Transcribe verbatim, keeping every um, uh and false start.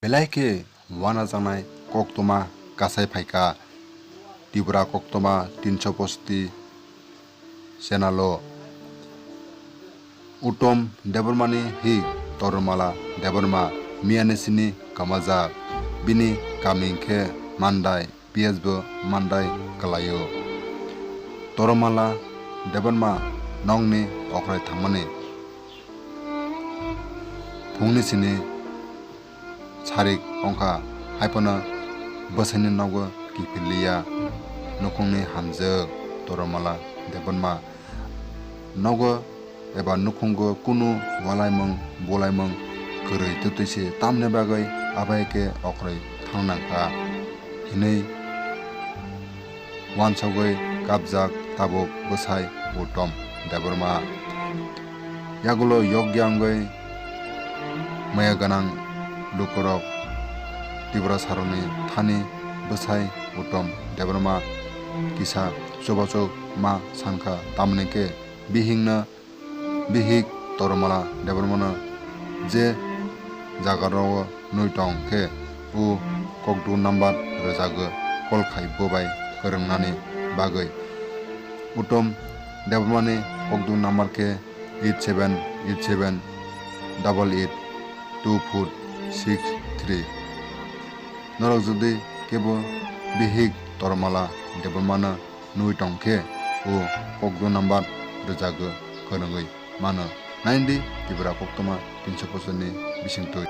Belai khe wanajaknai koktwma kasai phaikha Tripura Koktwma tinsho posti channel o. Uttom Debbarmani hik Toromala Debbarma miyani sini kamajak, bini kami khe Mandai. P S bo mandai kwlaio. Toromala Debbarma nokni okrai thangmani phungni sini sarik wngkha, haiphano bwsaini nogo kiphilliya nukhungni hamjwk Toromala Debbarma. Nogo eba nukhungo kunu walaimung bulaimung kwrwi twtwi se tamni bagwi abai khe okrai thang nangkha hinwi wansugwi kapjak tabuk bwsai Uttom Debbarma. Yagulo yokya wngwi maya gwnang lukurok Tiprasarokni thani bwsai Uttom Debbarma kisa chubachu ma sankha, tamni khe bihikno, bihik Toromala Debbarmano je jagarao nwi tong khe o kokdu number rwjagwi call khai bo bai kwrwngnani bagwi. Uttom Debbarmani kokdu number khe eight seven eight seven double eight two four six three. Norok jodi kebo bihik Toromala Debbarmano nwi tong khe o kokdu number rwjagwi kwrwngwi mano. Naidi Tripura Koktwma tinsho pochos ni bisingtwi.